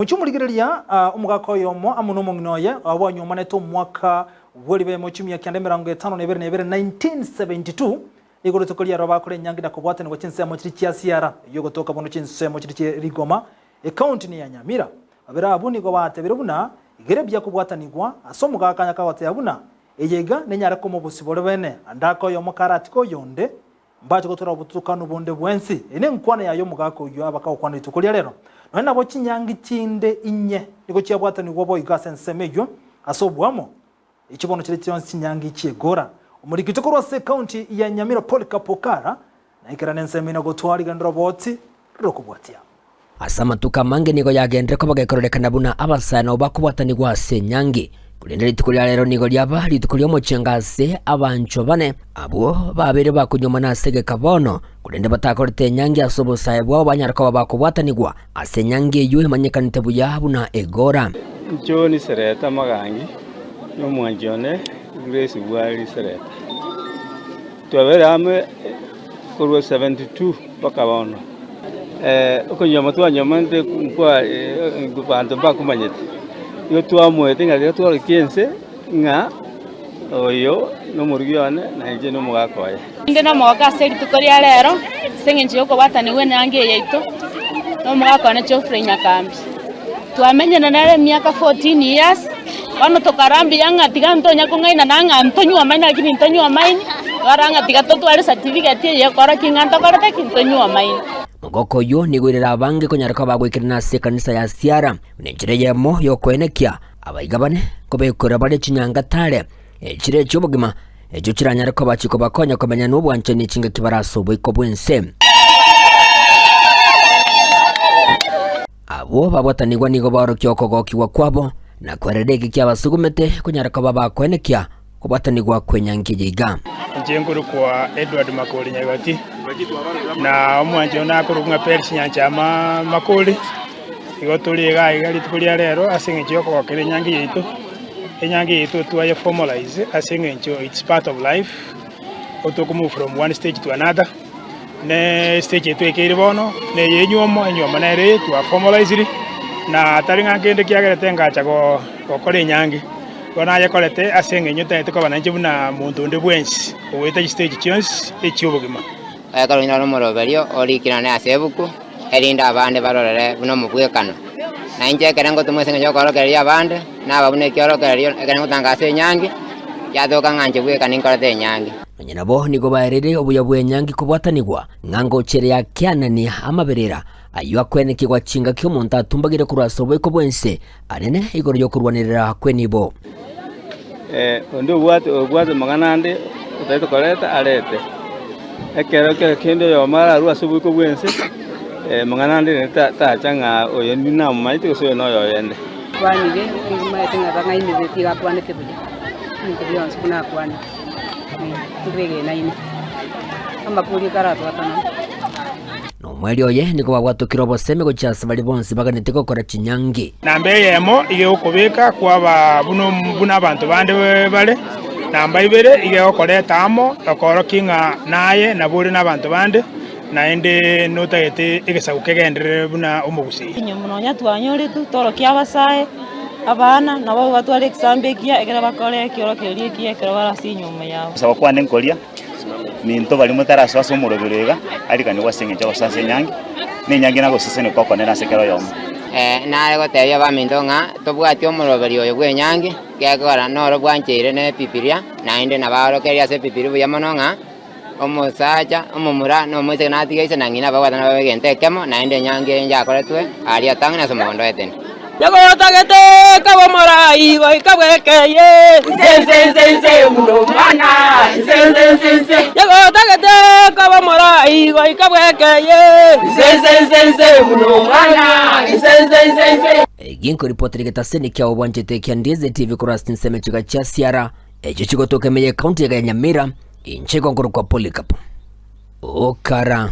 Mochie omorigereria omogaka oyomo amo nomong'ina oye, abwo anyuomanete omwaka bw'eribemo chimia kianda 52 na ibere, 1972, nigo rituko riaroro bakora enyangi na kobwatanigwa chinsemo chiria chia Siara, eyio egotoka bono chinsemo chiria chie Rigoma, ekaunti ne ya Nyamira. Babere abwo nigo batebire buna igere buya kobwatanigwa ase omogaka onye kagoteba buna eye iga nenyare koma obosibore bene, ande ake oyomo karatike oyonde, Mbache gotwara obotutukanu bonde bwensi. Eye nenkwana yaye omogaka oyio abakagokwana rituko ria rero. Nonya nabo chinyangi chinde inye nigo chiabwatanigwa boigo ase ensemo eyio ase oboamo. Echi bono chire chionsi chinyangi chi'egora. Omorikito korwa ase ekaunti ya Nyamira Polycarp Okara naikerane ensemo ina gotwara rigendo roboti rokobwatia. Ase amatuko amange nigo yagenderire koba gekororekana buna abasae nabo bakobwatanigwa ase enyangi. Korende rituko ria rero nigo riaba rituko ri'omochengo ase abanchwa bane, abwo babeire bakonyuomana ase egeka bono, korende batakorete enyangi ase obosae bwabo banyare koba bakobwatanigwa ase enyangi eyio emanyekanete buya buna egora. John Sereta Magangi, na omwanchi one Grace Bwari Sereta. Twabere amo korwa 72 mpaka bono. Okonyuoma twanyuomanete nkwa abanto mbakomanyete, nigo twamoete ng'a riria twarokia ense ng'a oyo nomorugi one na inche nomogaka oye. Inde nomogoka ase rituko ria rero ase engencho y'okobwatanigwa enyangi eye yaito na omogaka one Geoffrey Nyakambi. Twamenyire nere emiaka 14 years, bono tokarora mbuya ng'a tiga ntonya kong'ainana ng'a ntonyuomaine lakini ntonyuomaini, twarora ng'a tiga totware certificate eye ekorokia ng'a ntokorete ki? Ntonyuomaini. Omogoko oyio nigo oirire abange konyara koba bagoikerana ase ekanisa ya Siara buna enchera eyemo y'okoenekia abaiga bane kobekorera bare chinyangatare echire chi'obogima echio chiranyare koba chikobakonya komenya nobwanchani chingaki bare ase oboiko bw'ense. Abwo babwatanigwa nigo baorokia okogokigwa kwabo, na kwerera eke kiabasugumete konyara koba bakoenekia kobwatanigwa kw'enyangi eye iga. Inche nkorokwa Edward Makori Nyagoti, na omwanchi one akorokwa ng'a Peris Nyanchama Makori. Igo tore iga iga rituko ria rero ase eng'encho ya okogokera enyangi yaito. Enyangi yaito twaye formalize ase eng'encho it's part of life, otoko move from one stage to another. Ne stage eye twaikeire bono neye enywomo, enywomo nere eye twaformaliziri, na tari ng'a kende kiagerete ngacha go gokora enyangi. Igo nayekorete ase eng'encho ntagete koba nainche buna monto onde bwensi ogoeta chistage chionsi echi'obogima. Ekero onyore omoroberio orikerane ase ebuku, erinde abande barorere buna omobwekano. Na inche ekero ngotomwa ase engencho y'okoorokereria abande, naba buna ekiorokererio ekero ngotanga ase enyangi, yatoka ng'a inche bweka ninkorete enyangi. Nonya nabo nigo baereire obuya bw'enyangi kobwatanigwa, ng'a ngocha ere yakianania amaberera ayio akwenekigwa chingaki omonto atumbagire korwa ase oboiko bw'ense anene igoro y'okorwanerera kw'enibo. Onde obwate obwate amang'ana ande otagete koreta arete, ekero kero kende oyomo ararue ase oboiko bw'ense, amang'ana ande rende ta tacha ng'a oyo namomanyete gose oyo noyo oyende. Akwanire, nimaete ng'a bang'aineretie iga akwanete buya, ebinto bionsi buna akwanete, ntwegenaine, amakori karatwatanane. Na omweri oye nigo babwatokire obosemi gochia ase baria bonsi baganete gokora chinyangi. Namba eyemo iga egokobeka kwaba buna buna abanto bande bare, namba ibere iga egokoreta amo ekoorokia ng'a naye nabo ore nabanto bande, naende notagete egesaku kegenderere buna omogusii. Enyomba nonya twanyoretwe torokie abasae, abana, nabo batware egesambo ekiya ekero bakore ekiorokererio ekiya ekero bare ase enyomba yabo. Gosaba kwane nkoria, Minto baria motarasoa ase omorobero iga, ariganigwe ase engencho y'ogosoa ase enyangi, na enyangi nagosesenigwa okonene ase kera oyomo. Nare gotebia abaminto ng'a tobwati omoroberio oyo bw'enyangi, ekiagera noro bwancheire n'Ebibilia, naende nabaorokererie ase Ebibilia buya mono ng'a omosacha, omomura, na omoiseke natige ise na ng'ina babwatane babe egento ekemo, naende enyangi eye yakoretwe aria tang'ani ase omogondo o Edeni. Nyagotagete kaba omorai goika bwekeye. Inse inse inse inse buna omwana inse inse inse inse. Nyagotagete kaba omorai goika bwekeye. Inse inse inse inse buna omwana inse inse inse inse. Ginkoripotera egetaseni kiao bwanchete kia Ndizi TV korwa ase chinsemo chiga chia Siara, echio chigotoka ime ye county ya Nyamira, inche igo nkorokwa Polycarp Okara.